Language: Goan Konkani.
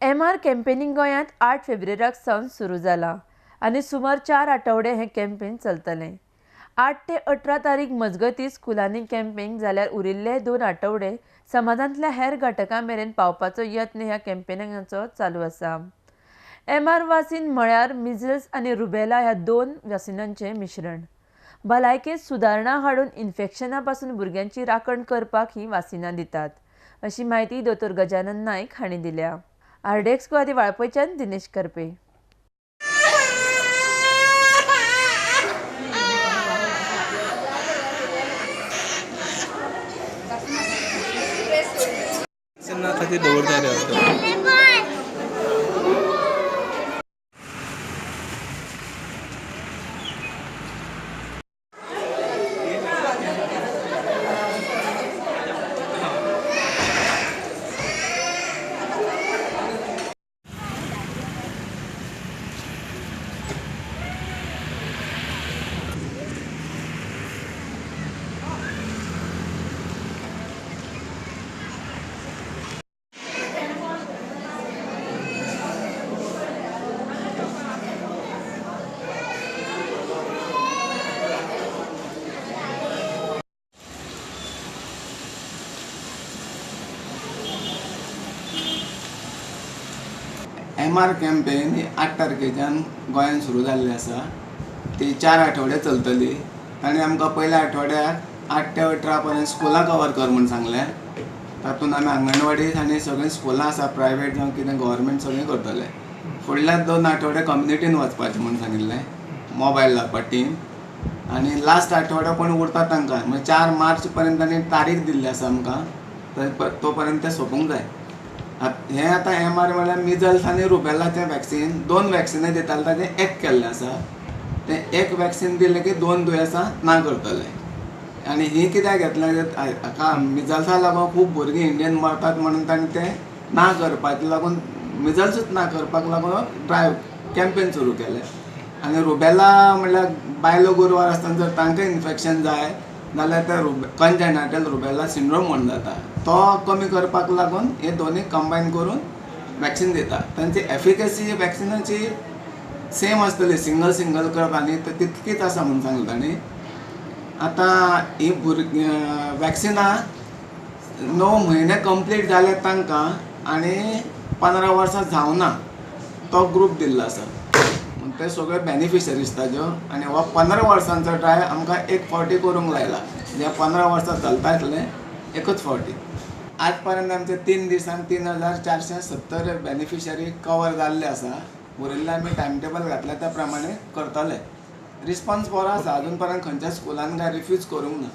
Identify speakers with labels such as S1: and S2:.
S1: एमआर कॅम्पेनिंग गोंयांत 8 फेब्रुवारीक सावन सुरू जाला आनी सुमार 4 आठवडे हें कॅम्पेन चलतलें. 8 ते 18 तारीख मजगतीं स्कुलांनी कॅम्पेन जाल्यार उरिल्ले 2 आठवडे समाजांतल्या हेर घटकां मेरेन पावपाचो यत्न ह्या कॅम्पेनिंगाचो चालू आसा. एमआर वासीन म्हळ्यार मिजल्स आनी रुबेला ह्या 2 वासिनांचें मिश्रण. भलायकेंत सुदारणा हाडून इन्फेक्शना पासून भुरग्यांची राखण करपाक ही वासिनां दितात, अशी म्हायती दोतोर गजानन नायक हांणी दिल्या. आरडीएक्स गोवा वाळपयच्यान दिनेश करपे.
S2: खातीर दवरताले.
S3: एमआर कॅम्पेन ही 8 तारखेच्यान गोंयांत सुरू जाल्ली आसा. ती 4 आठवडे चलतली. ताणें आमकां पयल्या आठवड्याक 8 ते 18 पर्यंत स्कुलां कवर कर म्हूण सांगलें. तातूंत आमी आंगणवाडी आनी सगळीं स्कुलां आसा प्रायवेट जावं कितें गव्हर्मेंट सगळीं करतले. फुडल्या 2 आठवडे कम्युनिटीन वचपाचें म्हूण सांगिल्लें, मोबायल लावपा टीम. आनी लास्ट आठवडो कोण उरता तांकां म्हणजे 4 मार्च पर्यंत तांणी तारीख दिल्ली आसा आमकां, तो पर्यंत तें सोंपूंक जाय. हें आतां एमआर म्हळ्यार मिजल्स आनी रुबेलाचें वॅक्सीन, 2 वॅक्सिनां दिताले ताचें एक केल्लें आसा. तें एक वॅक्सीन दिलें की 2 दुयेंसां ना करतले. आनी ही कित्याक घेतलें, हाका मिजल्सा लागून खूब भुरगीं इंडियन मरतात म्हणून तांणी तें ना करपाक लागून, मिजल्सूच ना करपाक लागून ड्रायव कॅम्पेन सुरू केलें. आनी रुबेला म्हळ्यार बायलो गुरवार आसतना जर तांकां इन्फेक्शन जाय जाल्यार ते कंजेनाटल रुबेला सिंड्रोम म्हूण जाता, तो कमी करपाक लागून हे दोनूय कंबायन करून वॅक्सीन दिता. तांची एफिकसी वॅक्सिनाची सेम आसतली, सिंगल सिंगल करप आनी तितकीच आसा म्हूण सांगलें तांणी. आतां ही भुरगीं वॅक्सिनां 9 म्हयने कंप्लीट जाले तांकां आनी 15 वर्सां जावना तो ग्रूप दिल्लो आसा, ते सगळे बेनिफिशरीज ताज्यो. आनी हो 15 वर्सांचो ड्रायव आमकां एक फावटी करूंक लायला, जे 15 वर्सां चलता येतलें एकच फावटी. आज पर्यंत आमचे 3 दिसांक 3470 बेनिफिशरी कवर जाल्ले आसा. उरिल्ले आमी टायम टेबल घातल्या त्या प्रमाणे करतले. रिस्पॉन्स बरो आसा, अजून पर्यंत खंयच्या स्कुलान काय रिफ्यूज करूंक ना.